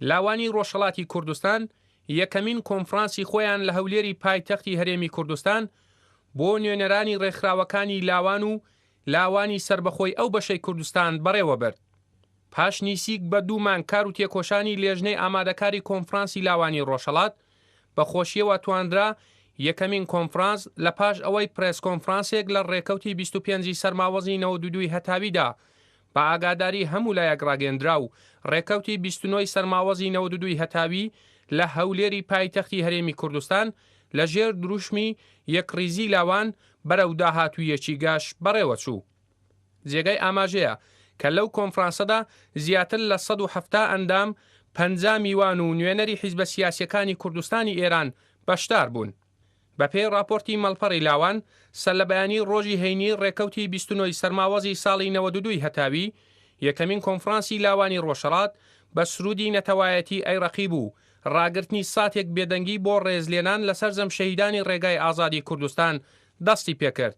لاوانی ڕۆژهەڵاتی کوردستان یەکەمین کۆنفرانسی خۆیان لە هەولێری پایتەختی هەرێمی کوردستان بۆ نوێنەرانی ڕێکخراوەکانی لاوان و لاوانی سەربەخۆی ئەو بەشەی کوردستان بەڕێوەبرد. پاش نیسیک بە دوو مانگ کار و تێکۆشانی لێژنەی ئامادەکاری کۆنفرانسی لاوانی ڕۆژهەڵات، بە خۆشییەوە توانرا یەکەمین کۆنفرانس لە پاش ئەوەی پرێس کۆنفرانسێک لە ڕێکەوتی 25 ی سەرماوەزی 92 ی هەتاویدا بە ئاگاداری هەموو لایەک ڕاگەندرا و ڕێکەوتی 29 ی سەرماوەزی 92 ی هەتاوی لە هەولێری پایتەختی هەرێمی کوردستان لە ژێر دروشمی یەکڕیزی لاوان بەرەو داهاتوویەکی گەش بەڕێوەچوو. جێگای ئاماژەیە کە لەو کۆنفرانسەدا زیاتر لە 170 ئەندام، 50 میوان و نوێنەری حیزبە سیاسیەکانی کوردستانی ئێران بەشدار بوون. بە پێی ڕاپۆرتی مەڵپەڕی لاوان، سەرلەبەیانی ڕۆژی هەینی ڕێکەوتی 29 ی سەرماوەزی ساڵی 92 ی هەتاوی، یەکەمین کۆنفرانسی لاوانی ڕۆژهەڵات بە سروودی نەتەوایەتی ئەی ڕەقیب و ڕاگرتنی ساتێک بێدەنگی بۆ ڕێزلێنان لە سەرجەم شەهیدانی ڕێگای ئازادی کوردستان دەستی پێکرد.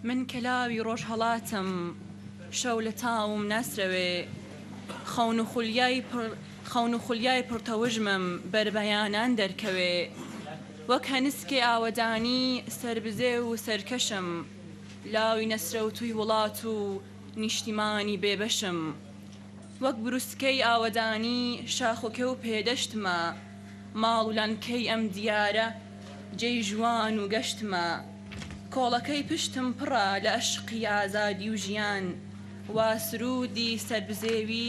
من کە لاوی ڕۆژهەڵاتم شەو لە تاوم ناسرەوێ خەون و خولیای پڕ خەون و خولیای پڕ تەوژمم بەربەیانان دەرکەوێ وەک هەنسکێ ئاوەدانی سەربزێو و سەرکەشم لاوی نەسرەوتووی وڵات و نیشتیمانی بێ بەشم وەک بروسکەی ئاوەدانی شاخ و کێو پێدەشتمە ماڵ و لانکەی ئەم دیارە جێی ژوان و گەشتمە کۆڵەکەی پشتم پڕە لە ئەشقی ئازادی و ژیان وا سروودی سەربزێوی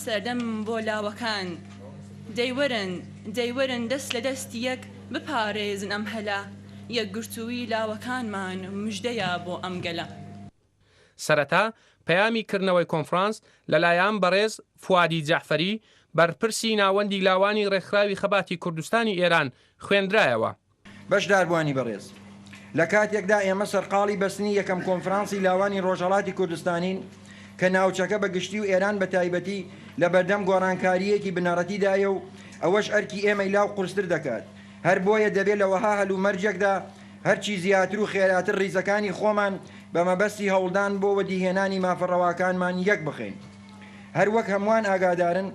سەردەمم بۆ لاوەکان دەی وەرن دەی وەرن دەست لە دەستی یەک بپارێزن ئەم هەلە یەکگرتوویی لاوەکانمان مژدەیە بۆ ئەم گەلە. سەرەتا پەیامی کردنەوەی کۆنفرانس لەلایان بەڕێز فوادی جەعفەری بەرپرسی ناوەندی لاوانی ڕێکخراوی خەباتی کوردستانی ئێران خوێندرایەوە. بەشداربووانی بەڕێز، لە کاتێکدا ئێمە سەرقاڵی بەستنی یەکەم کۆنفرانسی لاوانی ڕۆژهەڵاتی کوردستانین کە ناوچەکە بە گشتی و ئێران بە تایبەتی لە بەردەم گۆڕانکارییەکی بنەڕەتیدایە و ئەوەش ئەرکی ئێمەی لاو قورستر دەکات هەر بۆیە دەبێ لە وەها هەلومەرجێکدا هەرچی زیاتر و خێراتر ڕیزەکانی خۆمان بە مەبەستی هەوڵدان بۆ وەدیهێنانی مافە ڕەواکانمان یەک بخەین. هەر وەک هەمووان ئاگادارن،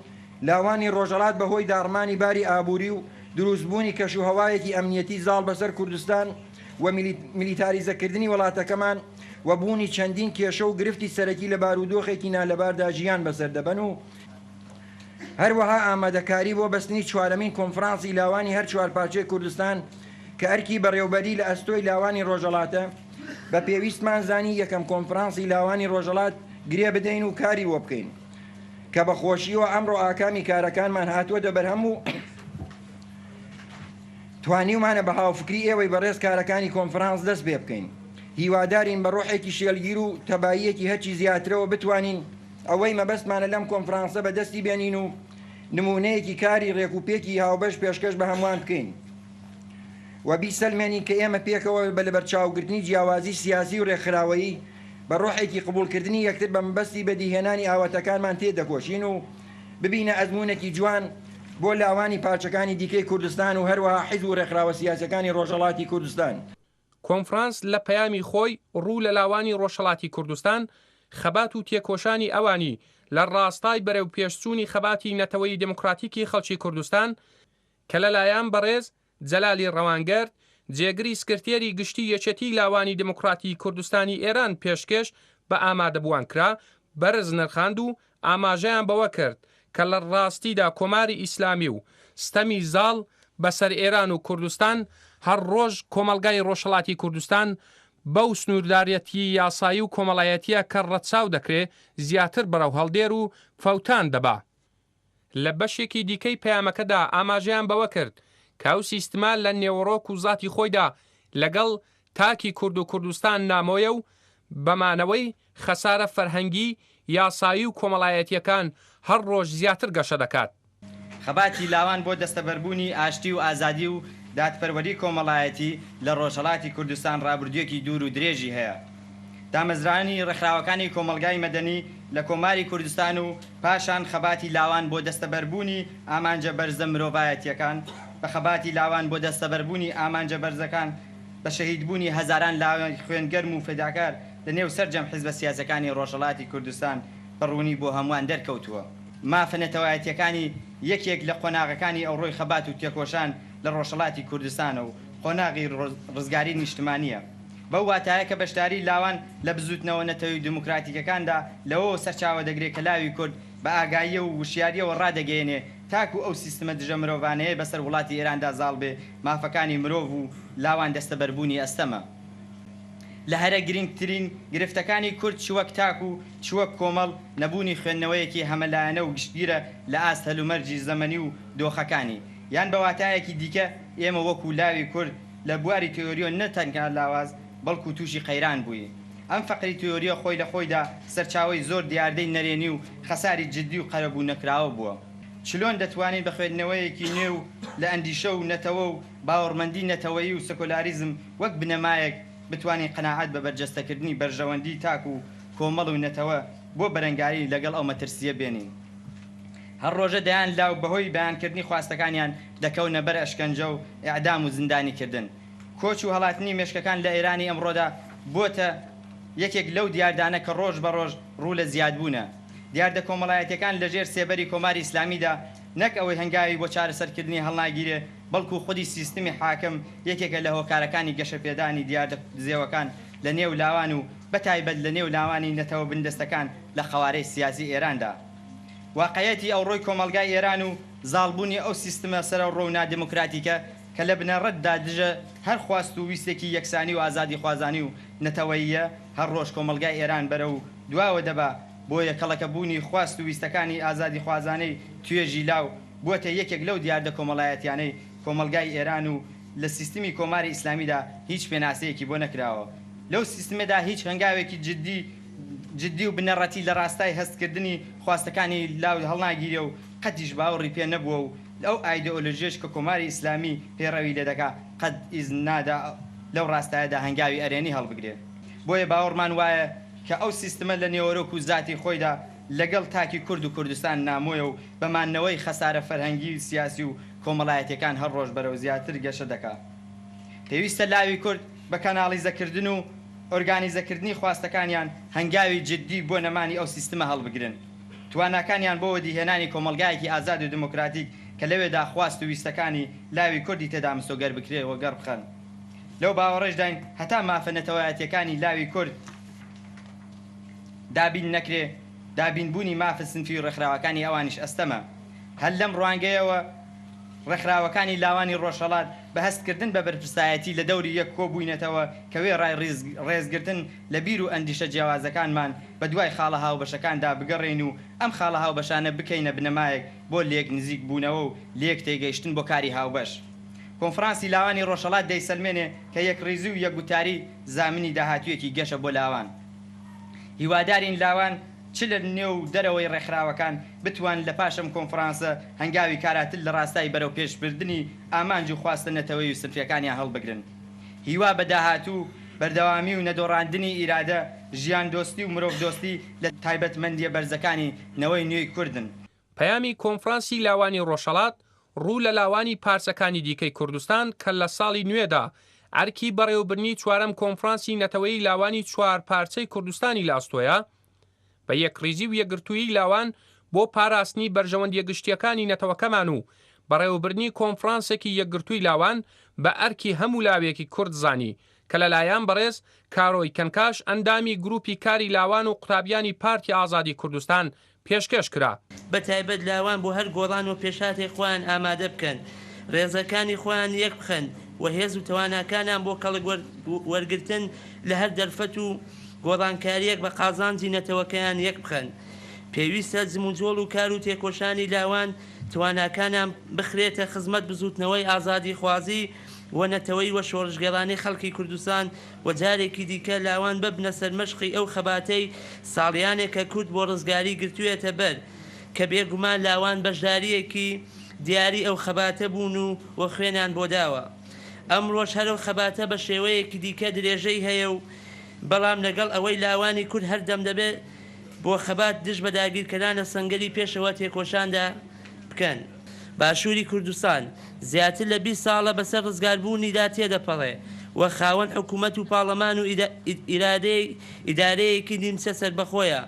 لاوانی ڕۆژهەڵات بە هۆی داڕمانی باری ئابووری و درووستبوونی کەش و هەوایەکی ئەمنیەتی زاڵ بەسەر کوردستان و میلیتاریزەکردنی وەڵاتەکەمان و بوونی چەندین کێشە و گرفتی سەرەکی لە بارودۆخێکی نالەباردا ژیان بەسەر دەبەن و هەروەها ئامادەکاری بۆ بەستنی چوارەمین کۆنفرانسی لاوانی هەر چوارپارچەی کوردستان کە ئەرکی بەڕێوبەری لە ئەستۆی لاوانی ڕۆژەڵاتە، بە پێویستمان زانی یەکەم کۆنفرانسی لاوانی ڕۆژەڵات گرێ بدەین و کاری بۆ بکەین کە بە خۆشییەوە ئەمڕۆ ئاکامی کارەکانمان هاتووەتە بەرهەم و توانیومانە بە هاوفکری ئێوەی بەڕێز کارەکانی کۆنفرانس دەست پێ بکەین. هیوادارین بە ڕۆحێکی شێلگیر و تەباییەکی هەرچی زیاترەوە بتوانین ئەوەی مەبەستمانە لەم کۆنفرانسە بە دەستی بێنین و نموونەیەکی کاری ڕێک و پێکی هاوبەش پێشکەش بە هەمووان بکەین و بیسەلمێنین کە ئێمە پێکەوە بە لەبەرچاوگرتنی جیاوازی سیاسی و ڕێکخراوەیی بە ڕۆحێکی قبوڵکردنی یەکتر بە مەبەستی بەدیهێنانی ئاواتەکانمان تێدەکۆشین و ببینە ئەزموونێکی جوان بۆ لاوانی پارچەکانی دیکەی کوردستان و هەروەها حیزب و ڕێکخراوە سیاسیەکانی ڕۆژهەڵاتی کوردستان. کۆنفرانس لە پەیامی خۆی ڕوو لە لاوانی ڕۆژهەڵاتی کوردستان، خەبات و تێکۆشانی ئەوانی لە ڕاستای بەرەوپێشچوونی خەباتی نەتەوەیی دێموکراتیکی خەڵکی کوردستان کە لە لایان بەڕێز جەلالی ڕەوانگەرد جێگری سکرتێری گشتی یەکێتیی لاوانی دێموکڕاتی کوردستانی ئێران پێشکێش بە ئامادەبووان کرا بەرز نرخاند و ئاماژەیان بەوە کرد کە لە ڕاستیدا کۆماری ئیسلامی و ستەمی زاڵ بە سەر ئێران و کوردستان هەر ڕۆژ کۆمەڵگای ڕۆژهەڵاتی کوردستان بەو سنووردارەتیی یاسایی و کۆمەڵایەتییە کە ڕەچاو دەکرێ زیاتر بەرەو هەڵدێر و فەوتان دەبا. لە بەشێکی دیکەی پەیامەکەدا ئاماژەیان بەوە کرد کە ئەو سیستمە لە نێوەڕۆک و زاتی خۆیدا لەگەڵ تاکی کورد و کوردستان نامۆیە و بە مانەوەی خەسارە فەرهەنگی، یاسایی و کۆمەڵایەتییەکان هەر ڕۆژ زیاتر گەشە دەکات. خەباتی لاوان بۆ دەستەبەربوونی ئاشتی و ئازادی و دادپەروەری کۆمەڵایەتی لە ڕۆژهەڵاتی کوردستان ڕابردوویەکی دوور و درێژی هەیە. دامەزرانی ڕێکخراوەکانی کۆمەڵگای مەدەنی لە کۆماری کوردستان و پاشان خەباتی لاوان بۆ دەستەبەربوونی ئامانجە بەرزە مرۆڤایەتییەکان بە خەباتی لاوان بۆ دەستەبەربوونی ئامانجە بەرزەکان بە شەهیدبوونی هەزاران لاوی خوێنگەرم و فیداکار لە نێو سەرجەم حیزبە سیاسیەکانی ڕۆژهەڵاتی کوردستان بە ڕوونی بۆ هەمووان دەرکەوتووە. مافە نەتەوایەتییەکانی یەکێک لە قۆناغەکانی ئەوڕۆی خەبات و تێکۆشان لە ڕۆژهەڵاتی کوردستانە و قۆناغی ڕزگاری نیشتمانییە. بەو واتایە کە بەشداریی لاوان لە بزووتنەوە نەتەوەی و دێموکراتیکەکاندا لەوەوە سەرچاوە دەگرێ کە لاوی کورد بە ئاگاییەوە و وشیارییەوە ڕادەگەیەنێ تاکوو ئەو سیستمە دژە مرۆڤانەیە بەسەر وڵاتی ئێراندا زاڵ بێ، مافەکانی مرۆڤ و لاوان دەستەبەربوونی ئەستەمە. لە هەرە گرینگترین گرفتەکانی کورد چ وەک تاک و چ وەک کۆمەڵ، نەبوونی خوێندنەوەیەکی هەمەلایەنە و گشتگیرە لە ئاست هەلومەرجی زەمەنی و دۆخەکانی. یان بە واتایەکی دیکە ئێمە وەکوو لاوی کورد لە بواری تیۆرییەوە نە تەنها لاواز بەڵکوو تووشی قەیران بووین. ئەم فەقری تیۆرییە خۆی لە خۆیدا سەرچاوەی زۆر دیاردەی نەرێنی و خەساری جددی و قەرەبوو نەکراوە بووە. چلۆن دەتوانین بە خوێندنەوەیەکی نوێ و لە ئەندیشە و نەتەوە و باوەڕمەندی نەتەوەیی و سکۆلاریزم وەک بنەمایەک بتوانین قەناعەت بە بەرجەستەکردنی بەرژەوەندی تاک و کۆمەڵ و نەتەوە بۆ بەرەنگاری لەگەڵ ئەو مەترسییە بێنین؟ هەر ڕۆژە دەیان لاو بەهۆی بەیانکردنی خواستەکانیان دەکەونە بەر ئەشکەنجە و ئێعدام و زیندانیکردن. کۆچ و هەڵاتنی مێشکەکان لە ئێرانی ئەمڕۆدا بۆتە یەکێک لەو دیاردانە کە ڕۆژ بە ڕۆژ ڕوو لە زیادبوونە. دیاردە کۆمەڵایەتیەکان لە ژێر سێبەری کۆماری ئیسلامیدا نەک ئەوەی هەنگاوی بۆ چارەسەرکردنی هەڵناگیرێ بەڵکوو خودی سیستمی حاکم یەکێکە لە هۆکارەکانی گەشەپێدانی دیاردە دزێوەکان لە نێو لاوان و بە تایبەت لە نێو لاوانی نەتەوە بندەستەکان لە قەوارەی سیاسی ئێراندا. واقعیەتی ئەوڕۆی کۆمەڵگای ئێران و زاڵبوونی ئەو سیستمە سەرەڕۆ و نادێموکراتیکە کە لە بنەڕەتدا دژە هەر خواست و ویستێکی یەکسانی و ئازادیخوازانی و نەتەوەییە، هەر ڕۆژ کۆمەڵگای ئێران بەرەو دواوە دەبا، بۆیە کەڵەکەبوونی خواست و ویستەکانی ئازادیخوازانەی توێژی لاو بووەتە یەکێک لەو دیاردە کۆمەڵایەتیانەی کۆمەڵگای ئێران و لە سیستمی کۆماری ئیسلامیدا هیچ پێناسەیەکی بۆ نەکراوە. لەو سیستمەدا هیچ هەنگاوێکی جدی جدی و بنەڕەتی لە ڕاستای هەستکردنی خواستەکانی لاو هەڵناگیرێ و قەتیش باوەڕی پێ نەبووە و ئەو ئایدۆلۆژیەش کە کۆماری ئیسلامی پەیڕەوی لێ دەکا قەت ئیزن نادا لەو ڕاستایەدا هەنگاوی ئەرێنی هەڵبگرێ. بۆیە باوەڕمان وایە کە ئەو سیستمە لە نێوەرۆک و زاتی خۆیدا لەگەڵ تاکی کورد و کوردستان نامۆیە و بە مانەوەی خەسارە فەرهەنگی و سیاسی و کۆمەڵایەتیەکان هەر ڕۆژ بەرەو زیاتر گەشە دەکا. پێویستە لاوی کورد بە کاناڵیزەکردن و ئۆرگانیزەکردنی خواستەکانیان هەنگاوی جددی بۆ نەمانی ئەو سیستمە هەڵبگرن. تواناکانیان بۆ وەدیهێنانی کۆمەڵگایەکی ئازاد و دێمۆکراتیک کە لەوێدا خواست و ویستەکانی لاوی کوردی تێدا مسۆگەر بکرێ وەگەڕ بخەن. لەو باوەڕەشداین هەتا مافە نەتەوایەتیەکانی لاوی کورد دابین نەکرێ، دابین بوونی مافە سنفی و ڕێکخراوەکانی ئەوانیش ئەستەمە. هەر لەم ڕوانگەیەوە ڕێکخراوەکانی لاوانی ڕۆژهەڵات بە هەست کردن بە بەرپرسایەتی لە دەوری یەک کۆ بووینەتەوە کە وێڕای ڕێزگرتن لە بیر و ئەندیشە جیاوازەکانمان بە دوای خاڵە هاوبەشەکاندا بگەڕێین و ئەم خاڵە هاوبەشانە بکەینە بنەمایەک بۆ لێک نزیک بوونەوە و لێک تێگەیشتن بۆ کاری هاوبەش. کۆنفرانسی لاوانی ڕۆژهەڵات دەیسەلمێنێ کە یەکڕیزی و یەکگوتاری زامنی داهاتوویەکی گەشە بۆ لاوان. هیوادارین لاوان چ لە نێو و دەرەوەی ڕێکخراوەکان بتوان لە پاش ئەم کۆنفرانسە هەنگاوی کاراتر لە ڕاستای بەرەو پێشبردنی ئامانج و خواستە نەتەوەیی و سنفیەکانیان هەڵبگرن. هیوا بە داهاتوو، بەردەوامی و نەدۆڕاندنی ئیرادە، ژیاندۆستی و مرۆڤدۆستی لە تایبەتمەندیە بەرزەکانی نەوەی نوێی کوردن. پەیامی کۆنفرانسی لاوانی ڕۆژهەڵات ڕوو لە لاوانی پارچەکانی دیکەی کوردستان کە لە ساڵی نوێدا ئەرکی بەڕێوەبردنی چوارەم کۆنفرانسی نەتەوەیی لاوانی چوارپارچەی کوردستانی لە ئەستۆیە، بە یەکڕیزی و یەکگرتوویی لاوان بۆ پاراستنی بەرژەوەندییە گشتییەکانی نەتەوەکەمان و بەڕێوەبردنی کۆنفرانسێکی یەکگرتووی لاوان بە ئەرکی هەموو لاوێکی کورد زانی. کە لەلایەن بەڕێز کارۆی کەنکاش ئەندامی گروپی کاری لاوان و قوتابیانی پارتی ئازادی کوردستان پێشکێش کرا. بە تایبەت لاوان بۆ هەر گۆڕان و پێشهاتێک خۆیان ئامادە بکەن، رێزەکانی خۆیان یەک بخەن و هێز و تواناکانیان بۆ کەڵک وەرگرتن لە هەر دەرفەت و گۆڕانکارییەک بە قازانجی نەتەوەکەیان یەک بخەن. پێویستە جموجۆڵ و کار و تێکۆشانی لاوان تواناکانیان بخرێتە خزمەت بزووتنەوەی ئازادیخوازی و نەتەوەیی و شۆڕشگێڕانەی خەڵکی کوردستان و جارێکی دیکە لاوان ببنە سەرمەشقی ئەو خەباتەی ساڵیانێکە کورد بۆ ڕزگاری گرتوویەتە بەر کە بێگومان لاوان بەشدارییەکی دیاری ئەو خەباتە بوون و و خوێنیان بۆ داوە. ئەمڕۆش هەر ئەو خەباتە بە شێوەیەکی دیکە درێژەی هەیە و بەڵام لەگەڵ ئەوەی لاوانی کورد هەردەم دەبێ بۆ خەبات دژ بە داگیرکەران لە سەنگەری پێشەوە تێکۆشاندا بکەن. باشووری کوردستان زیاتر لە 20 ساڵە بەسەر ڕزگاربوونیدا تێدەپەڕێ و خاوەن حکوومەت و پاڕلەمان و ئیدارەیەکی نیمچە سەربەخۆیە.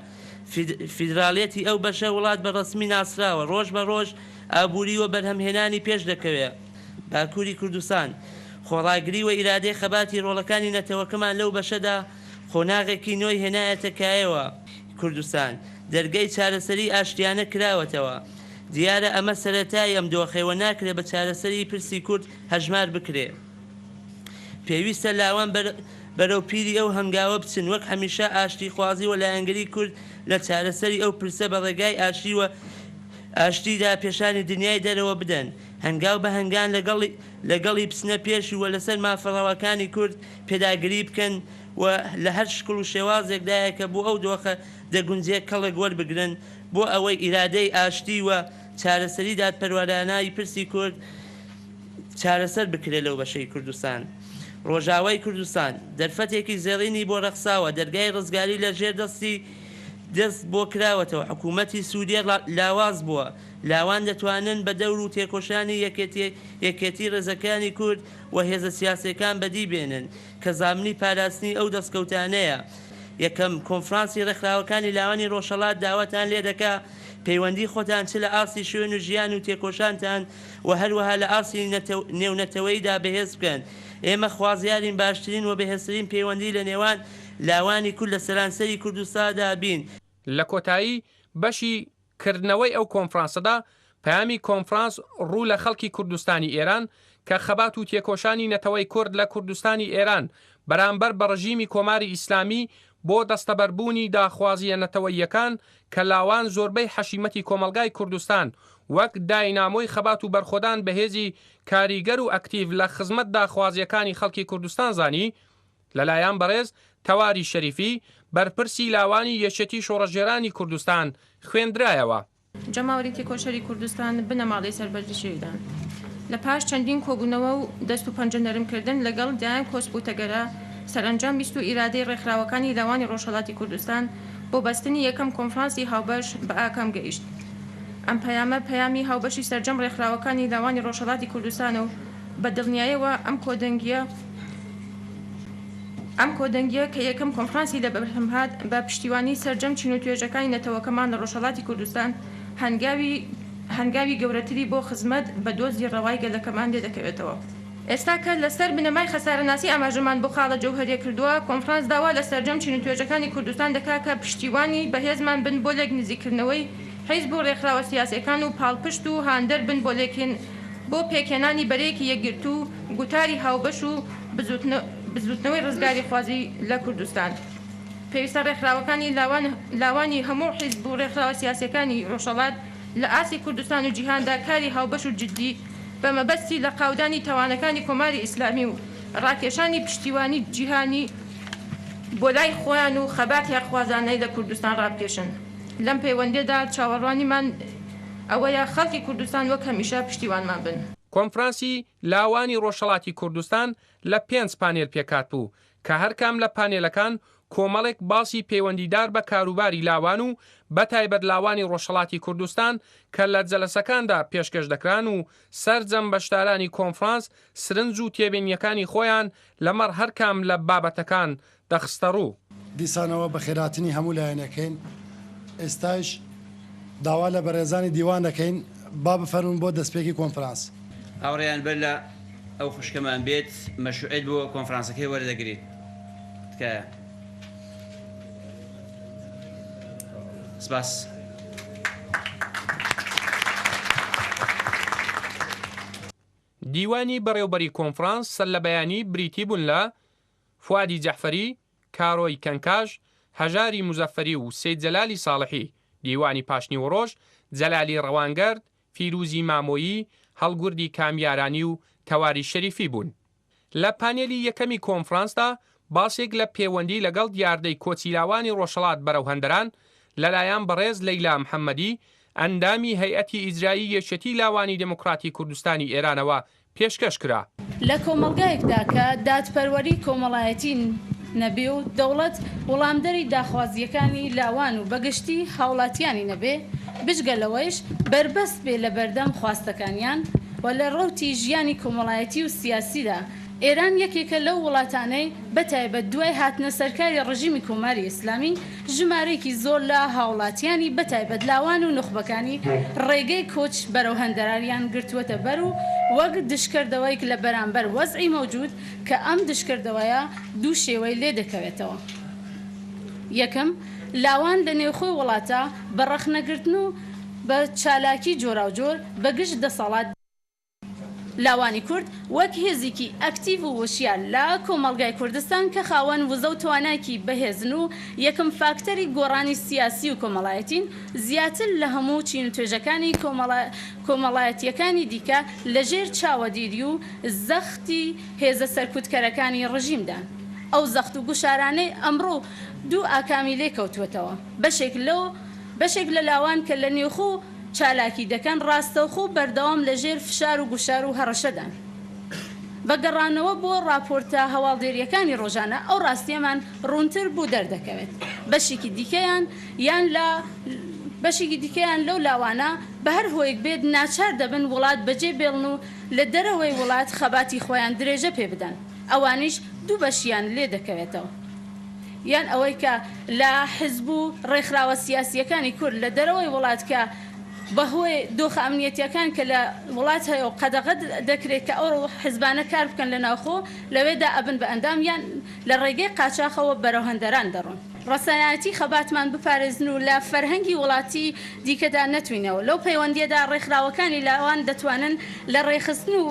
فیدراڵیەتی ئەو بەشە وڵات بە ڕەسمی ناسراوە، ڕۆژ بە ڕۆژ ئابووری و بەرهەمهێنانی پێش دەکەوێ. باکووری کوردستان خۆڕاگری و ئیرادەی خەباتی ڕۆڵەکانی نەتەوەکەمان لەو بەشەدا قۆناغێکی نوێی هێنایەتە کایەوە. کوردستان دەرگەی چارەسەریی ئاشتیانە کراوەتەوە. دیارە ئەمە سەرەتای ئەم دۆخەیە و ناکرێ بە چارەسەریی پرسی کورد هەژمار بکرێ. پێویستە لاوان بەرەو پیری ئەو هەنگاوە بچن، وەک هەمیشە ئاشتیخوازی و لایەنگری کورد لە چارەسەری ئەو پرسە بە ڕێگای ئاشتی و ئاشتیدا پێشانی دنیای دەرەوە بدەن، هەنگاو بە هەنگان لەگەڵی بچنە پێش و لەسەر مافە ڕەواکانی کورد پێداگری بکەن و لە هەر شکڵ و شێوازێکدایە کە بۆ ئەو دۆخە دەگونجێ کەڵک وەربگرن بۆ ئەوەی ئیرادەی ئاشتی و چارەسەری دادپەروەرانەی پرسی کورد چارەسەر بکرێ لەو بەشەی کوردستان. ڕۆژاوای کوردستان دەرفەتێکی زێڕینی بۆ ڕەخساوە، دەرگای ڕزگاری لە ژێر دەستی دەست بۆ کراوەتەوە، حکوومەتی سووریە لاواز بووە، لاوان دەتوانن بە دەور و تێکۆشانی یەکێتی ڕێزەکانی کورد و هێزە سیاسیەکان بەدی بێنن کە زامنی پاراستنی ئەو دەسکەوتانەیە. یەکەم کۆنفرانسی ڕێکخراوەکانی لاوانی ڕۆژهەڵات داواتان لێ دەکا پەیوەندی خۆتان چ لە ئاستی شوێن و ژیان و تێکۆشانتان و هەروەها لە ئاستی نێونەتەوەییدا بەهێز بکەن. ئێمە خوازیارین باشترین و بەهێزترین پەیوەندی لە نێوان لاوانی کورد لە سەرانسەری کوردستادا بین. لە کۆتایی بەشی کردنەوەی ئەو کۆنفرانسەدا، پەیامی کۆنفرانس ڕوو لە خەڵکی کوردستانی ئێران کە خەبات و تێکۆشانی نەتەوەی کورد لە کوردستانی ئێران بەرامبەر بە ڕژیمی کۆماری ئیسلامی بۆ دەستەبەربوونی داخوازییە نەتەوەییەکان کە لاوان زۆربەی حەشیمەتی کۆمەڵگای کوردستان وەک داینامۆی خەبات و بەرخۆدان بە هێزی کاریگەر و ئەکتیڤ لە خزمەت داخوازییەکانی خەڵکی کوردستان زانی لەلایەن بەڕێز تەواری شەریفی، بەرپرسی لاوانی یەکێتی شۆڕشگێرانی کوردستان خوێندرایەوە. جەماوەری تێکۆشەری کوردستان بنەماڵەی سەربەرزی شەهیدان لە پاش چەندین کۆبوونەوە و دەست و پەنجە نەرم کردن لەگەڵ دەیان کۆسپ و تەگەرە سەرەنجام ویست و ئیرادەی ڕێکخراوەکانی لاوانی ڕۆژهەڵاتی کوردستان بۆ بەستنی یەکەم کۆنفرانسی هاوبەش بە ئاکام گەیشت. ئەم پەیامە پەیامی هاوبەشی سەرجەم ڕێکخراوەکانی لاوانی ڕۆژهەڵاتی کوردستانە و بە دڵنیایەوە ئەم کۆدەنگییە ئەم کۆدەنگییە کە یەکەم کۆنفرانسی لە بەرهەم هات بە پشتیوانی سەرجەم چین و توێژەکانی نەتەوەکەمان لە ڕۆژهەڵاتی کوردستان هەنگاوی هەنگاوی گەورەتری بۆ خزمەت بە دۆزی ڕەوای گەلەکەمان لێ دەکەوێتەوە. ئێستا کە لە سەر بنەمای خەسارناسی ئاماژەمان بۆ خاڵە جەوهەریە کردووە، کۆنفرانس داوا لە سەرجەم چین و توێژەکانی کوردستان دەکا کە پشتیوانی بەهێزمان بن بۆ لێک نزیککردنەوەی حیزب و ڕێکخراوە سیاسیەکان و پاڵپشت و هاندەر بن بۆ لێک بۆ پێکهێنانی بەرەیەکی یەکگرتوو و گوتاری هاوبەش و بزووتنەوەی ڕزگاریخوازی لە کوردستان. پێویستە ڕێکخراوەکانی لاوانی هەموو حیزب و ڕێکخراوە سیاسیەکانی ڕۆژهەڵات لە ئاستی کوردستان و جیهاندا کاری هاوبەش و جیددی بە مەبەستی لەقاودانی تاوانەکانی کۆماری ئیسلامی و ڕاکێشانی پشتیوانی جیهانی بۆ لای خۆیان و خەباتی هەقخوازانەی لە کوردستان ڕابکێشن. لەم پەیوەندیەدا چاوەڕوانیمان ئەوەیە خەڵکی کوردستان وەک هەمیشە پشتیوانمان بن. کۆنفرانسی لاوانی ڕۆژهەڵاتی کوردستان لە پێنج پانێل پێکهاتبوو کە هەرکام لە پانێلەکان کۆمەڵێک باسی پەیوەندیدار بە کاروباری لاوان و بەتایبەت لاوانی ڕۆژهەڵاتی کوردستان کە لە جەلەسەکاندا پێشکەش دەکران و سەرجەم بەشدارانی کۆنفرانس سرنج و تێبینیەکانی خۆیان لەمەڕ هەرکام لە بابەتەکان دەخستەڕوو. دیسانەوە بەخێرهاتنی هەموو لایەنەکەین، ئێستایش داوا لە بەڕێزانی دیوان دەکەین با بفەرموون بۆ دەستپێکی کۆنفرانس. هاوڕێیان بەر لە ئەو خوشکەمان بێت مەشروعیەت بۆ کۆنفرانسەکەی وەردەگریت. تکایە. سپاس. دیوانی بەڕێوبەری کۆنفرانس سەرلەبەیانی بریتی بوون لە، فوادی جەعفەری، کارۆی کەنکاش، هەژاری موزەفەری و سەید جەلالی ساڵحی، دیوانی پاشنیوەڕۆش، جەلالی ڕەوانگەرد، فیروزی مامۆیی، هەڵگوردی کامیارانی و تەواری شەریفی بوون. لە پانێلی یەکەمی کۆنفرانسدا باسێک لە پێوەندی لەگەڵ دیاردەی کۆچی لاوانی ڕۆژهەڵات بەرەو هەندەران لەلایەن بەڕێز لەیلا محەممەدی، ئەندامی هەیئەتی ئیجرایی یەکێتی لاوانی دێموکڕاتی کوردستانی ئێرانەوە پێشکەش کرا. لە کۆمەڵگایەکدا کە دادپەروەری کۆمەڵایەتی نەبێ و دەوڵەت وڵامدەری داخوازییەکانی لاوان و بەگشتی هاوڵاتیانی نەبێ، بجگە لەوەیش بەربەست بێ لە بەردەم خواستەکانیان و لە ڕەوتی ژیانی کۆمەڵایەتی و سیاسیدا، ئێران یەکێکە لەو وڵاتانەی بە تایبەت دوای هاتنە سەرکاری ڕژیمی کۆماری ئیسلامی ژمارەیەکی زۆر لە هاوڵاتیانی بە تایبەت لاوان و نوخبەکانی ڕێگەی کۆچ بەرەو هەندەرانیان گرتووەتە بەر و وەک دژکردەوەیک لە بەرامبەر وەزعی مەوجود کە ئەم دژکردەوەیە دوو شێوەی لێ دەکەوێتەوە یەکەم، لاوان لە نێوخۆی وڵاتا بە ڕەخنەگرتن و بە چالاکی جۆراوجۆر بە گژ دەسەڵات، لاوانی کورد وەک هێزیکی ئەکتیڤ و وشیار لە کۆمەڵگای کوردستان کە خاوەن وزە و توانایکی بەهێزن و یەکم فاکتەری گۆڕانی سیاسی و کۆمەڵایەتین زیاتر لە هەموو چین و توێژەکانی کۆمەڵایەتیەکانی دیکە لە ژێر چاوەدیری و زەختی هێزە سەرکوتکەرەکانی ڕژیمدان. ئەو زەخت و گوشارانەی ئەمڕۆ دوو ئاکامی لێ کەوتووەتەوە، بەشێک لەو بەشێک لە لاوان کە لە نێوخۆ چالاکی دەکەن ڕاستەوخۆ و بەردەوام لە ژێر فشار و گوشار و هەڕەشەدان. بە گەڕانەوە بۆ ڕاپۆرتە هەواڵدێرییەکانی ڕۆژانە ئەو ڕاستییەمان ڕوونتر بو دەردەکەوێت. بەشێکی دیکەیان یان لە بەشێکی دیکەیان لەو لاوانە بە هەر هۆیەک بێت ناچار دەبن وڵات بەجێ بێڵن و لە دەرەوەی وڵات خەباتی خۆیان درێژە پێ بدەن. ئەوانیش دوو بەشیان لێ دەکەوێتەوە. یان ئەوەی کە لە حزب و ڕێکخراوە سیاسییەکانی کورد لە دەرەوەی وڵات کە بە هۆی دۆخە ئەمنیەتییەکان کە لە وڵات هەیە و قەدەغە دەکرێت کە ئەو حزبانە کار بکەن لە ناوخۆ لەوێدا ئەبن بە ئەندام یان لە ڕێگەی قاچاخەوە بەرەو هەندەران دەڕۆن. ڕەسەنایەتی خەباتمان بپارێزن و لە فەرهەنگی وڵاتی دیکەدا نەتوینەوە. لەو پەیوەندییەدا ڕێکخراوەکانی لاوان دەتوانن لە ڕێکخستن و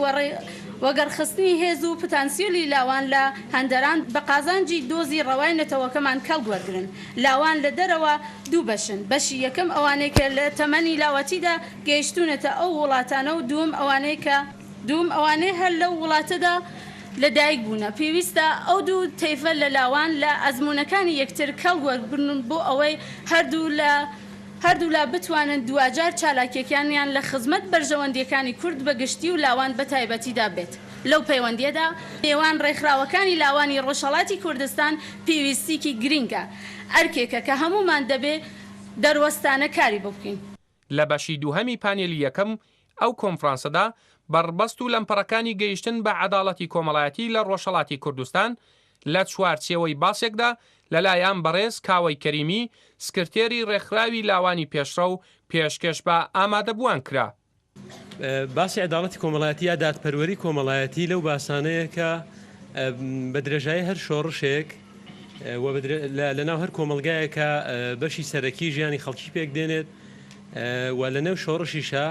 وەگەڕخستنی هێز و پتانسیلی لاوان لە هەندەران بە قازانجی دۆزی ڕەوای نەتەوەکەمان کەڵک وەرگرن. لاوان لە دەرەوە دوو بەشن، بەشی یەکەم ئەوانەی کە لە تەمەنی لاوەتیدا گەیشتوونەتە ئەو وڵاتانە و دووەم ئەوانەی کە دووم ئەوانەی هەر لەو وڵاتەدا لە دایک بوونە. پێویستە ئەو دوو تەیفە لە لاوان لە ئەزموونەکانی یەکتر کەڵک وەربگرن بۆ ئەوەی هەردوو لە هەردوولا بتوانن دواجار چالاکیەکانیان لە خزمەت بەرژەوەندیەکانی کورد بە گشتی و لاوان بە تایبەتیدا بێت. لەو پەیوەندیەدا نێوان ڕێکخراوەکانی لاوانی ڕۆژهەڵاتی کوردستان پێویستیکی گرینگە، ئەرکێکە کە هەموومان دەبێ دەروەستانە کاری بۆ بکەین. لە بەشی دووهەمی پانێلی یەکەم ئەو کۆنفرانسەدا، بەربەست و لەمپەڕەکانی گەیشتن بە عەداڵەتی کۆمەڵایەتی لە ڕۆژهەڵاتی کوردستان لە چوارچێوەی باسێکدا لە لایان بەڕێز کاوەی کەریمی سکرتێری ڕێکخراوی لاوانی پێشڕەو پێشکێش بە ئامادەبووان کرا. باسی عەداڵەتی کۆمەڵایەتی یا دادپەروەری کۆمەڵایەتی لەو باسانەیە کە بە درێژایی هەر شۆڕشێک و لەناو هەر کۆمەڵگایەکە بەشی سەرەکی ژیانی خەڵکی پێک دێنێت و لەنێو شۆڕشیشا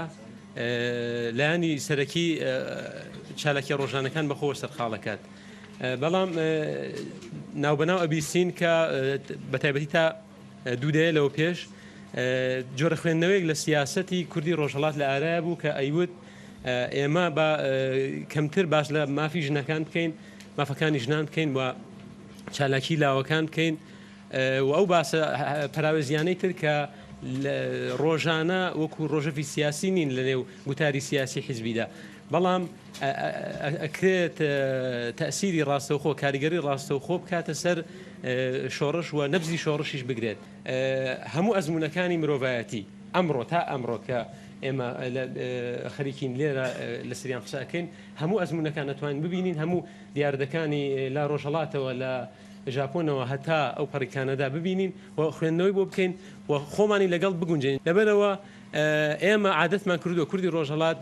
لایەنی سەرەکی چالاکیە ڕۆژانەکان بەخۆوە سەرقاڵەکات. بەڵام ناوبەناو ئەبیسین کە بەتایبەتی تا دوو دەیە لەوە پێش جۆرە خوێندنەوەیەک لە سیاسەتی کوردی ڕۆژهەڵات لە ئارایە بوو کە ئەیوت ئێمە بە کەمتر باس لە مافی ژنەکان بکەین مافەکانی ژنان بکەین و چالاکی لاوەکان بکەین و ئەو باسە پەراوێزیانەی تر کە ڕۆژانە وەکو ڕۆژەفی سیاسی نین لە نێو گوتاری سیاسی حیزبیدا بەڵام ئەکرێت تەئسیری ڕاستەوخۆ کاریگەری ڕاستەوخۆ بکاتە سەر شۆڕش و نەبزی شۆڕشیش بگرێت. هەموو ئەزموونەکانی مرۆڤایەتی ئەمڕۆ تا ئەمڕۆ کە ئێمە خەریکین لێرە لەسەریان قسە ئەکەین هەموو ئەزموونەکان ئەتوانین ببینین هەموو دیاردەکانی لە ڕۆژهەڵاتەوە لە ژاپۆنەوە هەتا ئەو پەڕی کانەدا ببینین و خوێندنەوەی بۆ بکەین و خۆمانی لەگەڵ بگونجێنین لەبەرئەوە ئێمە عادەتمان کردووە کوردی ڕۆژهەڵات.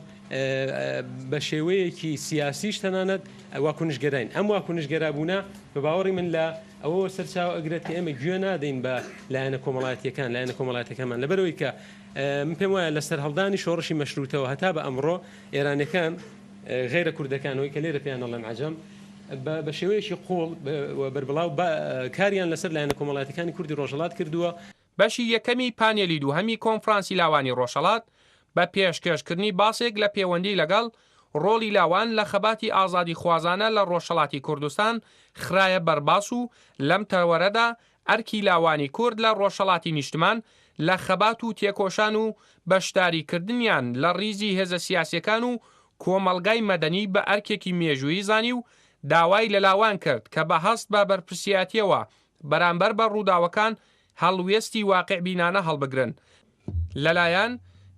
بە شێوەیەکی سیاسیش تەنانەت واکونشگەراین. ئەم واکونشگەرابوونە بە باوەڕی من لە ئەوەوە سەرچاوە ئەگرێت کە ئێمە گوێ نادەین بە لایەنە کۆمەڵایەتییەکان، لایەنە کۆمەڵایەتییەکانمان لەبەرئەوەی کە من پێم وایە لە سەرهەڵدانی شۆڕشی مەشرووتەوە هەتا بە ئەمڕۆ ئێرانییەکان، غەیرە کوردەکان، ئەوەی کە لێرە پێیان ئەڵێن عەجەم، بە شێوەیەکی قووڵ و بەربڵاو کاریان لەسەر لایەنە کۆمەڵایەتییەکانی کوردی ڕۆژهەڵات کردووە. بەشی یەکەمی پانێلی دووهەمی کۆنفرانسی لاوانی ڕۆژهەڵات بە پێشکێشکردنی باسێک لە پێوەندی لەگەڵ ڕۆڵی لاوان لە خەباتی ئازادیخوازانە لە ڕۆژهەڵاتی کوردستان خرایە بەر باس و لەم تەوەرەدا ئەرکی لاوانی کورد لە ڕۆژهەڵاتی نیشتمان لە خەبات و تێکۆشان و بەشداری کردنیان لە ڕیزی هێزە سیاسیەکان و کۆمەڵگای مەدەنی بە ئەرکێکی مێژوویی زانی و داوای لە لاوان کرد کە بە هەست بە بەرپرسیاتیەوە بەرامبەر بە ڕووداوەکان هەڵوێستی واقیعبینانە هەڵبگرن لەلایەن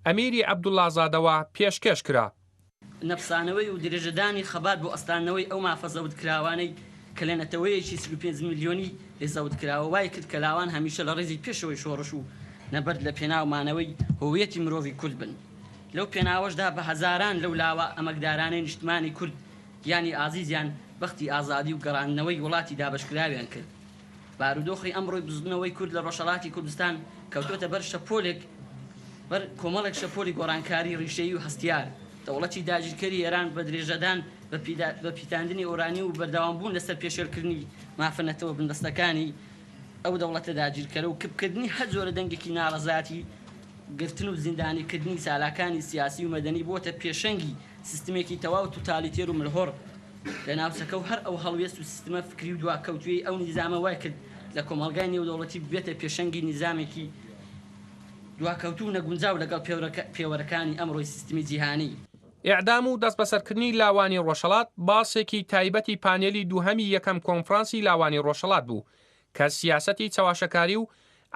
ئەمیری عەبدوڵڵازادەوە پێشکێش کرا. نەپسانەوەی و درێژەدانی خەبات بۆ ئەستاندنەوەی ئەو مافە زەوتکراوانەی کە لە نەتەوەیەکی 45 ملیۆنی لێ زەوتکراوە وای کرد کە لاوان هەمیشە لە ڕیزی پێشەوەی شۆڕش و نەبەرد لە پێناو مانەوەی هۆویەتی مرۆڤی کورد بن. لەو پێناوەشدا بە هەزاران لەو لاوە ئەمەکدارانەی نیشتمانی کورد گیانی ئازیزیان بەختی ئازادی و گەڕاندنەوەی وڵاتی دابەشکراویان کرد. بارودۆخی ئەمڕۆی بزوتنەوەی کورد لە ڕۆژهەڵاتی کوردستان کەوتۆتە بەر شەپۆلێک بەر کۆمەڵێک شەپۆلی گۆڕانکاری ڕیشەیی و هەستیار. دەوڵەتی داگیرکەری ئێران بە درێژەدان بە پیتاندنی ئۆرانی و بەردەوامبوون لەسەر پێشێلکردنی مافە نەتەوە بندەستەکانی ئەو دەوڵەتە داگیرکەرە و کپکردنی هەر جۆرە دەنگێکی ناڕەزایەتی، گرتن و زیندانیکردنی چالاکانی سیاسی و مەدەنی بۆتە پێشەنگی سیستمێکی تەواو توتالیتێر و ملهوڕ لە ناوچەکە و هەر ئەو هەڵوێست و سیستمە فکری و دواکەوتوویەی ئەو نیزامە وای کرد لە کۆمەڵگای نێودەوڵەتی ببێتە پێشەنگی نیزامێکی دواکەوتوو و نەگونجاو لەگەڵ پێوەرەکانی ئەمڕۆی سیستمی جیهانی. ئێعدام و دەستبەسەرکردنی لاوانی ڕۆژهەڵات باسێکی تایبەتی پانێلی دووهەمی یەکەم کۆنفرانسی لاوانی ڕۆژهەڵات بوو کە سیاسەتی چەواشەکاری و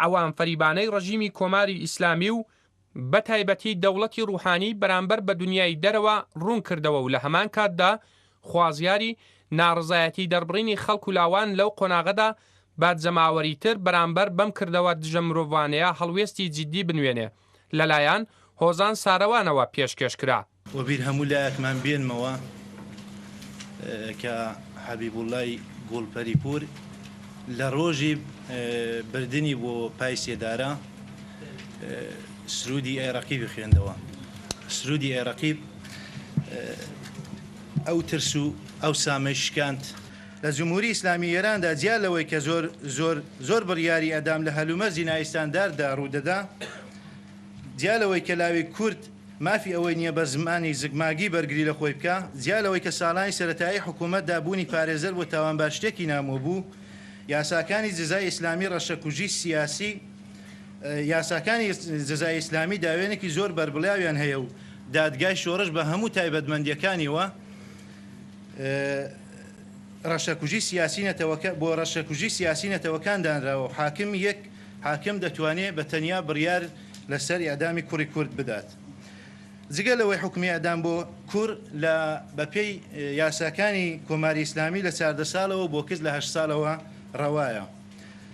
عەوامفەریبانەی ڕژیمی کۆماری ئیسلامی و بە تایبەتی دەوڵەتی ڕوحانی بەرامبەر بە دونیای دەرەوە ڕوون کردەوە و لە هەمان کاتدا خوازیاری ناڕزایەتی دەربڕینی خەڵک و لاوان لەو قۆناغەدا بە جەماوەریتر بەرامبەر بەم کردەوە دژە مرۆڤانەیە هەڵوێستی جیدی بنوێنێ لەلایان هۆزان سارەوانەوە پێشکێش کرا. وەبیر هەموو لایەکمان بێنمەوە کە حەبیبوڵای گوڵپەریپوور لە ڕۆژی بردنی بۆ پای سێدارە سروودی ئەی ڕەقیبی خوێندەوە. سروودی ئەی ڕەقیب ئەو ترس و ئەو سامەی شکاند. لە جمهوری ئیسلامی ئێراندا جیا لەوەی کە زۆر زۆر زۆر بڕیاری ئیعدام لە هەلومەرجی نائیستاندارددا ڕوو دەدا، جیا لەوەی کە لاوی کورد مافی ئەوەی نییە بە زمانی زگماگی بەرگری لە خۆی بکا، جیا لەوەی کە ساڵانی سەرەتایی حکوومەتدا بوونی پارێزەر بۆ تاوانبار شتێکی نامۆ بوو، یاساکانی جزای ئیسلامی ڕەشەکوژی سیاسی یاساکانی جزای ئیسلامی داوێنێکی زۆر بەربڵاویان هەیە و دادگای شۆڕش بە هەموو تایبەتمەندییەکانیەوە ڕەشەکوژی سیاسی نەتەوەکە بۆ ڕەشەکوژی سیاسی نەتەوەکان دانراوە و حاکم یەک حاکم دەتوانێ بە تەنیا بڕیار لە سەر ئیعدامی کوڕی کورد بدات. جگە لەوەی حوکمی ئیعدام بۆ کور لە بە پێی یاساکانی کۆماری ئیسلامی لە 14 ساڵەوە بۆ کچ لە هەشت ساڵەوە ڕەوایە.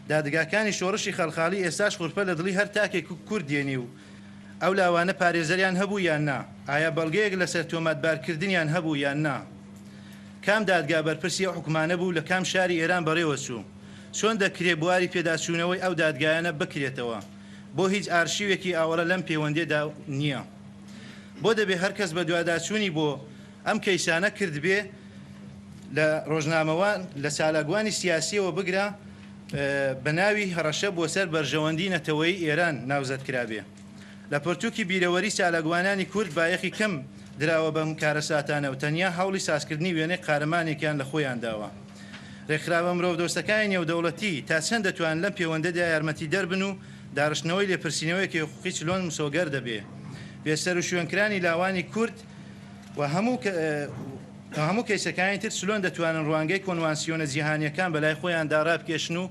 دادگاکانی شۆڕشی خەڵخاڵی ئێستاش خورپە لە دڵی هەر تاکێک کورد دێنی و ئەو لاوانە پارێزەریان هەبوو یان نا؟ ئایا بەڵگەیەک لەسەر تۆمەتبارکردنیان هەبوو یان نا؟ کام دادگا بەرپرسی ئەو حوکمانە بوو لە کام شاری ئێران بەڕێوە چوو؟ چۆن دەکرێ بواری پێداچوونەوەی ئەو دادگایانە بکرێتەوە؟ بۆ هیچ ئارشیوێکی ئاوەڵە لەم پێوەندیەدا نییە؟ بۆ دەبێ هەر کەس بەدواداچوونی بۆ ئەم کەیسانە کردبێ لە ڕۆژنامەوان لە چالاکوانی سیاسیەوە بگرە بە ناوی هەڕەشە بۆ سەر بەرژەوەندی نەتەوەیی ئێران ناوزەد کرابێ؟ لە پرتووکی بیرەوەری چالاکوانانی کورد بایەخی کەم دراوە بەم کارەساتانە و تەنیا هەوڵی سازکردنی وێنەی قارەمانێکیان لە خۆیان داوە. رێکخراوە مرۆڤدۆستەکانی نێودەوڵەتی تا چەند دەتوانن لەم پێوەندەدا یارمەتیدەر بن و داڕشتنەوەی لێپرسینەوەیەکی حقوقی چلۆن مسۆگەر دەبێ؟ بێسەروشوێنکرانی لاوانی کورد و هەموو هەموو کەیسەکانی تر چلۆن دەتوانن روانگەی کۆنوانسیۆنە جیهانییەکان بەلای خۆیاندا رابکێشن و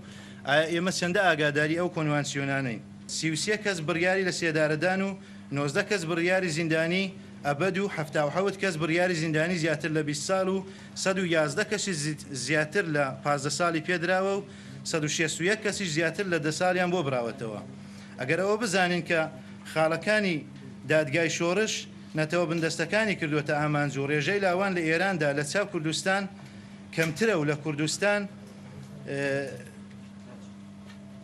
ئایا ئێمە چەندە ئاگاداری ئەو کۆنوانسیۆنانەین؟ 33 کەس بڕیاری لە سێدارەدان و 19 کەس بڕیاری زیندانی ئەبەد و 77 کەس بڕیاری زیندانی زیاتر لە 20 ساڵ و 111 کەسیش زیاتر لە 15 ساڵی پێدراوە و 161 کەسیش زیاتر لە دە ساڵیان بۆ بڕاوەتەوە. ئەگەر ئەوە بزانین کە خاڵەکانی دادگای شۆڕش. نەتەوە بندەستەکانی کردووەتە ئامانج و ڕێژەی لاوان لە ئێراندا لە چاو کوردستان کەمترە و لە کوردستان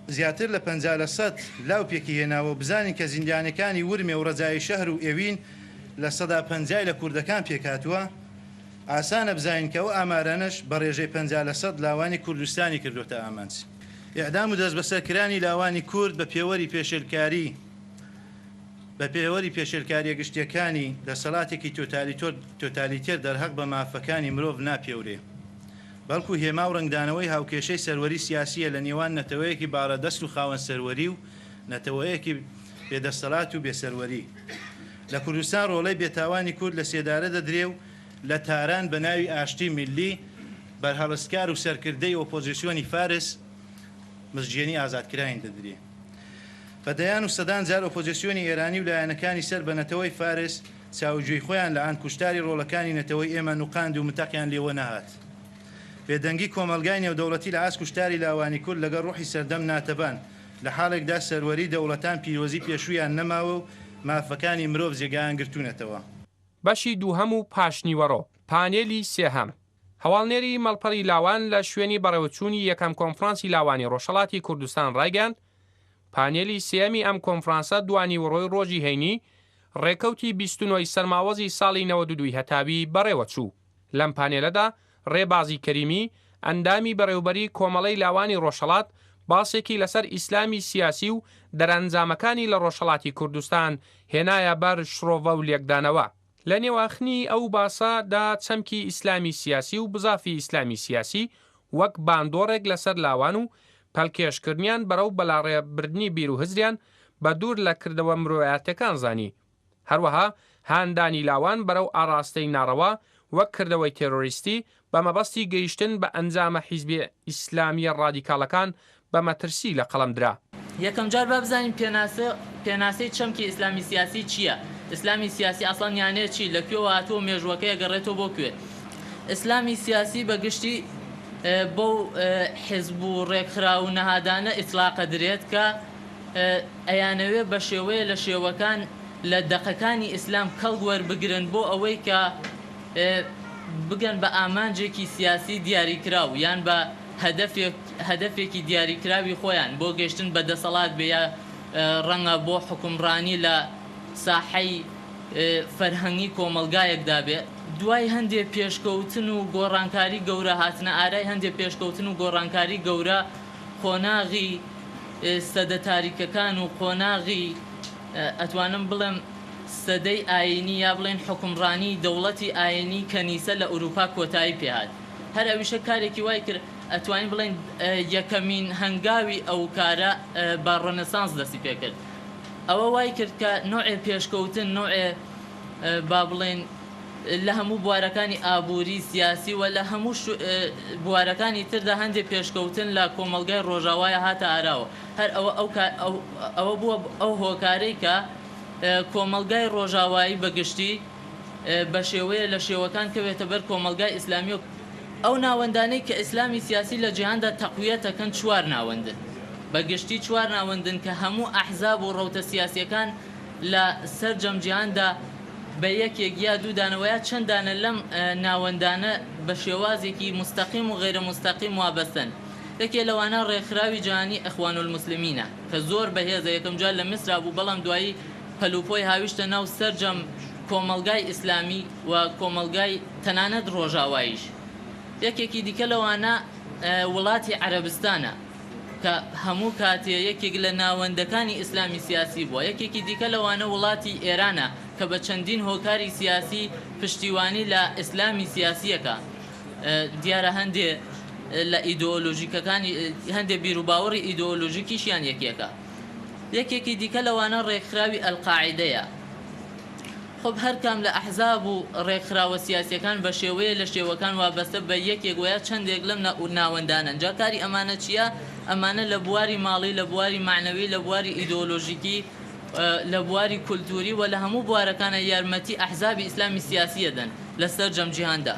زیاتر لە 50 لە سەد لاو پێکی هێناوە و بزانین کە زیندانەکانی ورمێ و ڕەجایی شەهر و ئێوین لە 50% لە کوردەکان پێکهاتووە، ئاسانە بزانین کە ئەو ئامارانەش بە ڕێژەی 50 لە سەد لاوانی کوردستانی کردووەتە ئامانج. ئێعدام و دەستبەسەر کرانی لاوانی کورد بە پێوەری پێشێلکاری بە پێوەری پێشێلکارییە گشتییەکانی دەسەڵاتێکی تۆتالیتێر دەرهەق بە مافەکانی مرۆڤ ناپێورێ، بەڵکوو هێما و ڕەنگدانەوەی هاوکێشەی سەروەری سیاسییە لە نێوان نەتەوەیەکی باڵادەست و خاوەن سەروەری و نەتەوەیەکی بێ دەستەڵات و بێ سەروەری. لە کوردستان ڕۆڵەی بێتاوانی کورد لە سێدارە دەدرێ و لە تاران بە ناوی ئاشتی میللی بەرهەڵستکار و سەرکردەی ئۆپۆزیسیۆنی فارس مزگێنی ئازادکراین دەدرێ. بە دەیان و سەدان جار ئۆپۆزیسیۆنی ئێرانی و لایەنەکانی سەر بە نەتەوەی فارس چاو و گوێی خۆیان لە عاند کوشتاری ڕۆڵەکانی نەتەوەی ئێمە نوقاند و متەقیان لێوە نەهات. بێدەنگی کۆمەڵگای نێودەوڵەتی لە ئاست کوشتاری لاوانی کورد لەگەڵ ڕوحی سەردەم ناتەبان، لە حاڵێکدا سەروەری دەوڵەتان پیرۆزی پێشوویان نەماوە و مافەکانی مرۆڤ جێگایان گرتوونەتەوە. بەشی دووهەم و پاشنیوەڕۆ، پانێلی سێهەم، هەواڵنێری مەڵپەڕی لاوان لە شوێنی بەڕێوەچوونی یەکەم کۆنفرانسی لاوانی ڕۆژهەڵاتی کوردستان ڕایگەیاند، پانێلی سێیەمی ئەم کۆنفرانسە دوانیوەڕۆی ڕۆژی هەینی ڕێکەوتی 29 ی سەرماوەزی ساڵی 92 ی هەتاوی بەڕێوەچوو. لەم پانێلەدا ڕێبازی کەریمی، ئەندامی بەڕێوبەری کۆمەڵەی لاوانی ڕۆژهەڵات، باسێکی لەسەر ئیسلامی سیاسی و دەرئەنجامەکانی لە ڕۆژهەڵاتی کوردستان هێنایە بەر شڕۆڤە و لێکدانەوە. لە نێواخنی ئەو باسە دا چەمکی ئیسلامی سیاسی و بزافی ئیسلامی سیاسی وەک باندۆڕێک لەسەر لاوان و پەلکێش کردنیان بەرەو بەلاڕێ بردنی بیر و هزریان بە دوور لە کردەوە مرۆیاتەکان زانی. هەروەها هاندانی لاوان بەرەو ئاڕاستەی ناڕەوا وەک کردەوەی تێرۆریستی بە مەبەستی گەیشتن بە ئەنجامە حیزبیە ئیسلامییە ڕادیکاڵەکان بە مەترسی لە قەڵەم درا. یەکەم جار با بزانین پێناسە پێناسەی چەمکی ئیسلامی سیاسی چییە؟ ئیسلامی سیاسی ئەسڵەن یانێ چی؟ لە کوێوە هاتووە و مێژووەکەی ئەگەڕێتەوە بۆ کوێ؟ ئیسلامی سیاسی بە گشتی بەو حیزب و ڕێکخراو و نەهادانە ئیتڵاق ئەدرێت کە ئەیانەوێ بە شێوەیە لە شێوەکان لە دەقەکانی ئیسلام کەڵک وەربگرن بۆ ئەوەی کە بگەن بە ئامانجێکی سیاسی دیاریکراو یان بە هەدەفێک هەدەفێکی دیاریکراوی خۆیان بۆ گەیشتن بە دەسەڵات بێ یا ڕەنگە بۆ حوکمڕانی لە ساحەی فەرهەنگی کۆمەڵگایەکدا بێ. دوای هەندێ پێشکەوتن و گۆڕانکاری گەورە هاتنە ئارای هەندێ پێشکەوتن و گۆڕانکاری گەورە قۆناغی سەدە تاریکەکان و قۆناغی ئەتوانم بڵێم سەدەی ئایینی یا بڵێین حوکمڕانی دەوڵەتی ئایینی کەنیسە لە ئورووپا کۆتایی پێهات. هەر ئەویشە کارێکی وای کرد ئەتوانین بڵێین یەکەمین هەنگاوی ئەو کارە بە ڕنسانس دەستی پێکرد. ئەوە وای کرد کە نەوعێ پێشکەوتن، نەوعێ با بڵێین لە هەموو بوارەکانی ئابووری، سیاسی و لە هەموو بوارەکانی تردا هەندێ پێشکەوتن لە کۆمەڵگای ڕۆژاوایا هاتە ئاراوە. هەر ئەوە ئەو ئەوە بووە ئەو هۆکارەی کە کۆمەڵگای ڕۆژاوایی بە گشتی بە شێوەیە لە شێوەکان کەوێتە بەر کۆمەڵگای ئیسلامی و ئەو ناوەندانەی کە ئیسلامی سیاسی لە جیهاندا تەقویەت ئەکەن چوار ناوەندن. بە گشتی چوار ناوەندن کە هەموو ئەحزاب و ڕەوتە سیاسیەکان لە سەرجەم جیهاندا بە یەکێک یا دوو دانە وە یا چەند دانە لەم ناوەندانە بە شێوازێکی موستەقیم و غەیرە موستەقیم وابەستەن. یەکێ لەوانە ڕێکخراوی جیهانی ئیخوانولموسلمینە کە زۆر بەهێزە یەکەم جار لە میسرا بوو بەڵام دوایی پەلوپۆی هاویشتە ناو سەرجەم کۆمەڵگای ئیسلامی و کۆمەڵگای تەنانەت ڕۆژاواییش. یەکێکی دیکە لەوانە وڵاتی عەرەبستانە کە هەموو کاتێ یەکێک لە ناوەندەکانی ئیسلامی سیاسی بووە. یەکێکی دیکە لەوانە وڵاتی ئێرانە کە بە چەندین هۆکاری سیاسی پشتیوانی لە ئیسلامی سیاسییەکە. دیارە هەندێ لە ئیدۆلۆژیکەکانی هەندێ بیروباوەڕی ئیدۆلۆژیکیشیان یەکێکە. یەکێکی دیکە لەوانە ڕێکخراوی ئەلقاعیدەیە. خب هەر کام لە ئەحزاب و ڕێکخراوە سیاسیەکان بە شێوەیە لە شێوەکان وابەستە بە یەکێک وە یا چەندێک لەم ناوەندانەن. جا کاری ئەمانە چیە؟ ئەمانە لە بواری ماڵی، لە بواری مەعنەوی، لە بواری ئیدۆلۆژیکی، لە بواری کولتوری و لە هەموو بوارەکانا یارمەتی ئەحزابی ئیسلامی سیاسی ئەدەن لە سەرجەم جیهاندا.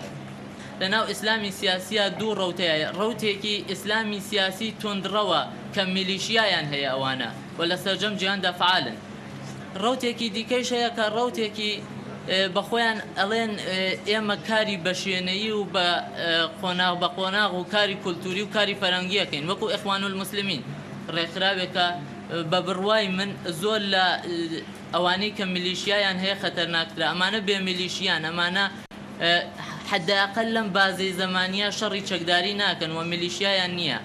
لە ناو ئیسلامی سیاسیا دوو ڕەوت هەیە، ڕەوتێکی ئیسلامی سیاسی توندڕەوە کە میلیشیایان هەیە ئەوانە و لە سەرجەم جیهاندا فەعالن. ڕەوتێکی دیکەیش هەیە کە ڕەوتێکی. بە خۆیان ئەڵێن ئێمە کاری بەشێنەیی و بە قۆناغ بە قۆناغ و کاری کولتوری و کاری فەرەنگی ئەکەین وەکو ئیخوانولموسلمین ڕێکخراوێکە بە بڕوای من زۆر لە ئەوانەی کە میلیشیایان هەیە خەتەرناکترە ئەمانە بێ میلیشیان ئەمانە حەدە ئەقەل لەم بازەی زەمانیە شەڕی چەکداری ناکەن و میلیشیایان نییە.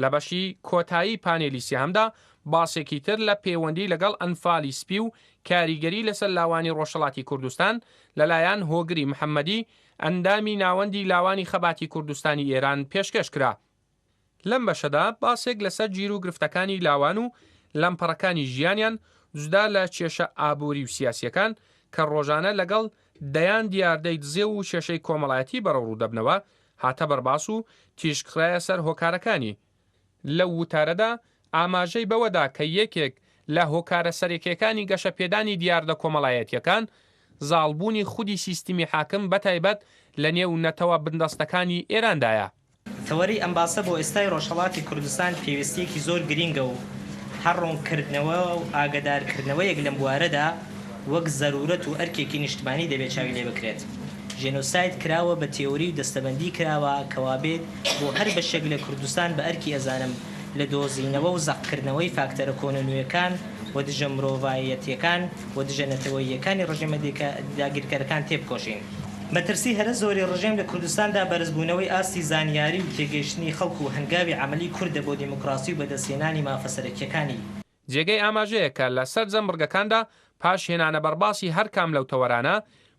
لە بەشی کۆتایی پانێلی سێهەمدا باسێکی تر لە پێوەندی لەگەڵ ئەنفالی سپی و کاریگەری لەسەر لاوانی ڕۆژهەڵاتی کوردستان لەلایەن هۆگری محەممەدی ئەندامی ناوەندی لاوانی خەباتی کوردستانی ئێران پێشکەش کرا. لەم بەشەدا باسێک لەسەر گیر و گرفتەکانی لاوان و لەمپەڕەکانی ژیانیان جودا لە کێشە ئابووری و سیاسییەکان کە ڕۆژانە لەگەڵ دەیان دیاردەی دزێو و کێشەی کۆمەڵایەتی بەرەوڕوو دەبنەوە هاتە بەرباس و تیشک خرایە سەر هۆکارەکانی. لەو وتارەدا ئاماژەی بەوەدا کە یەکێک لە هۆکارە سەرەکیەکانی گەشەپێدانی دیاردە کۆمەڵایەتیەکان، زاڵبوونی خودی سیستمی حاکم بەتایبەت لە نێو نەتەوە بندەستەکانی ئێراندایە. تەوەرەی ئەم باسە بۆ ئێستای ڕۆژهەڵاتی کوردستان پێویستییەکی زۆر گرینگە و هەر ڕوونکردنەوە و ئاگەدارکردنەوەیەک لەم بوارەدا وەک زەروورەت و ئەرکێکی نیشتمانی دەبێ چاوی لێ بکرێت. ژێنۆساید کراوە بە تێئۆری و دەستەبەندی کراوە، کەوابێت بۆ هەر بەشێک لە کوردستان بە ئەرکی ئەزانم لە دۆزینەوە و زەقکردنەوەی فاکتەرە کۆن و نوێکان و دژە مرۆڤایەتیەکان و دژە نەتەوەییەکانی ڕژێمە داگیرکەرەکان تێبکۆشین. مەترسی هەرە زۆری ڕژێم لە کوردستاندا بەرزبوونەوەی ئاستی زانیاری و تێگەیشتنی خەڵک و هەنگاوی عەمەلی کوردە بۆ دیموکراسی و بەدەستهێنانی مافە سەرەکیەکانی. جێگەی ئاماژەیە کە لە سەرجەم بڕگەکاندا پاش هێنانەبەرباسی هەر کام لەو تەوەرانە،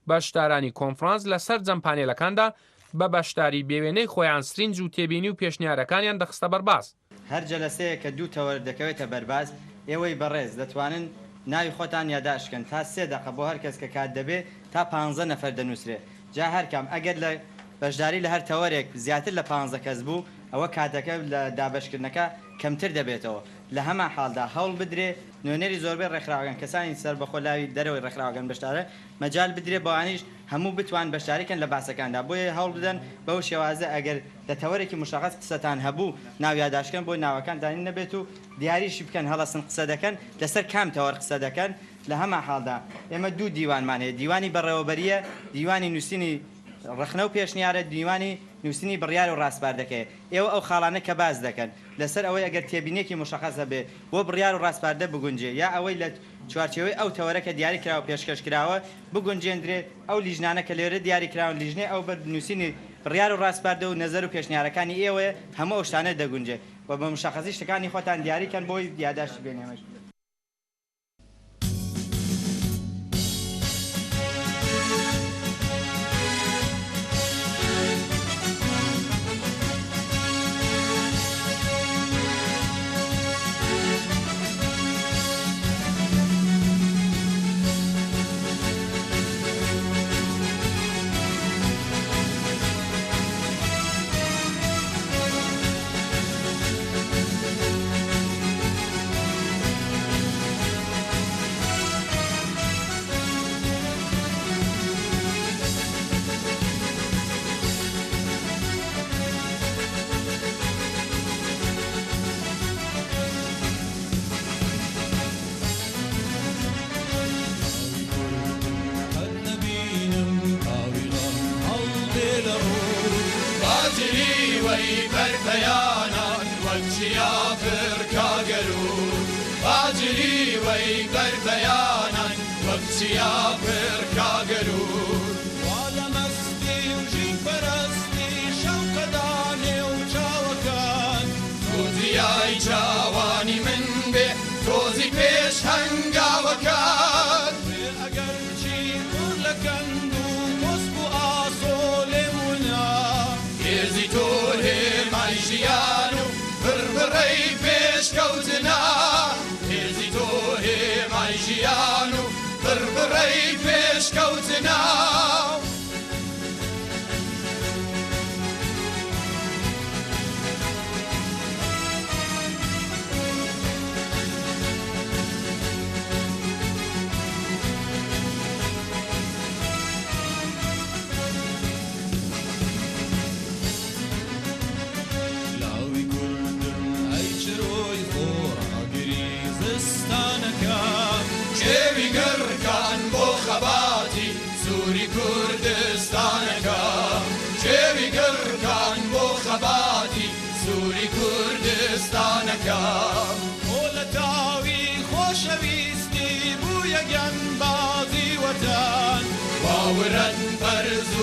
بەشدارانی کۆنفرانس لە سەرجەم پانێلەکاندا بە بەشداری بێوێنەی خۆیان سرینج و تێبینی و پێشنیارەکانیان دەخستە بەرباس. هەر جەلەسەیەک کە دوو تەوەر دەکەوێتە بەرباس، ئێوەی بەڕێز دەتوانن ناوی خۆتان یاداشت کەن تا سێ دەقە بۆ هەر کەس کە کات دەبێ تا پانزە نەفەر دەنووسرێ جا هەر کام ئەگەر لە بەشداری لە هەر تەوەرێک زیاتر لە پانزە کەس بوو ئەوە کاتەکە لە دابەشکردنەکە کەمتر دەبێتەوە لە هەمان حاڵدا هەوڵ بدرێ نوێنەری زۆربەی ڕێکخراوەکان کەسانی سەربەخۆ لاوی دەرەوەی ڕێکخراوەکان بەشدارە مەجال بدرێ بەوانیش هەموو بتوان بەشداری کەن لە باسەکاندا بۆیە هەوڵ بدەن بەو شێوازە ئەگەر لە تەوەرێکی موشەخەس قسەتان هەبوو ناو یاداشت کەن بۆ ناوەکانتانی نەبێت و دیاریشی بکەن هەڵەسن قسە دەکەن لەسەر کام تەوەر قسە دەکەن لە هەمان حاڵدا ئێمە دوو دیوانمان هەیە دیوانی بەڕێوەبەرییە دیوانی نووسینی ڕەخنە و پێشنیارە دیوانی نووسینی بڕیار و ڕاسپاردەکەیە ئێوە ئەو خاڵانە کە باس دەکەن لەسەر ئەوەی ئەگەر تێبینیەکی موشەخەس هەبێ بۆ بڕیار و ڕاسپاردە بگونجێ یا ئەوەی لە چوارچێوەی ئەو تەوەرە کە دیاری کراوە پێشکەش کراوە بگونجێندرێ، ئەو لیژنانە کە لێرە دیاری کراون لیژنەی ئەو بەر نووسینی بڕیار و ڕاسپاردە و نەزەر و پێشنیارەکانی ئێوەیە، هەموو ئەو شتانە دەگونجێ و بە موشەخەسی شتەکانی خۆتان دیاری کەن بۆی یاداشتی بێن ئێمەش.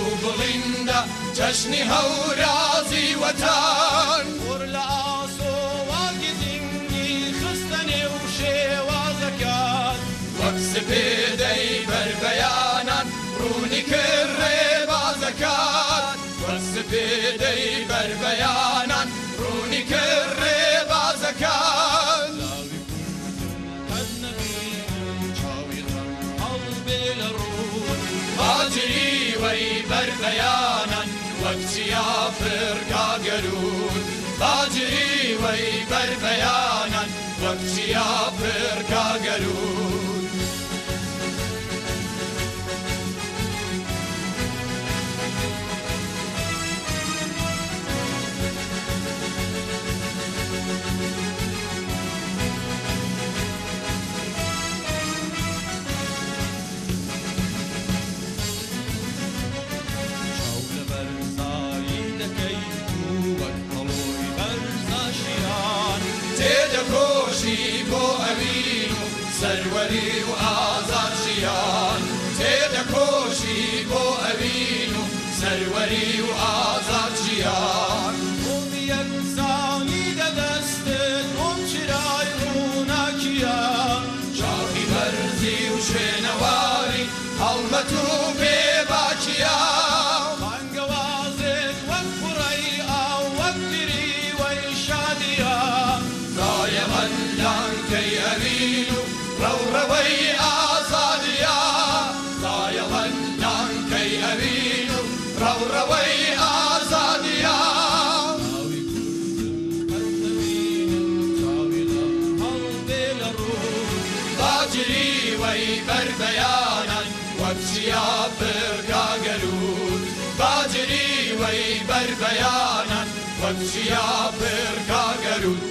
و بڵیندە چەشنی هەورازی وەتان. خۆر لە ئاسۆ واگی زینگی خستە نێو شێوازەکان. وەک سپێدەی بەربەیانان ڕوونی کرد ڕێبازەکان. وەک سپێدەی بەربەیانان ڕوونی کرد ڕێبازەکان. لاوی کوردم قەت نەبینم چاوی غەم هەڵبێ لە ڕووت. با جریوەی بەربەیانان وەک چیا پڕکا گەروون. با جریوەی بەربەیانان وەک چیا پڕکا گەروون. چاو لە بەرزایی دەکەیت و وەک هەڵۆی بەرزاشیان. تێدەکۆشی بۆ ئەوین و سەروەری و ئازاد ژیان. تێدەکۆشی بۆ ئەوین و سەروەری و ئازاد ژیان. ئۆمی یەکسانی دە دەستت ئۆم چرای ڕووناکییە. شاخی بەرزی و شوێنەواری هەڵمەت و بێباکییە. بانگەوازێک وەک قوڕەی ئاو وەک گریوەی شادییە. زایەڵەن لانکەی ئەوین و ڕەوڕەوەی ئازادییە. زایەڵەن لانکەی ئەوین و ڕەوڕەوەی ئازادییە. لاوی کوردم قەت نەبینم چاوی غەم هەڵبێ لە ڕووت. با جریوەی بەربەیانان وەک چیا پڕکا گەروون. با جریوەی بەربەیانان وەک چیا پڕکا گەروون.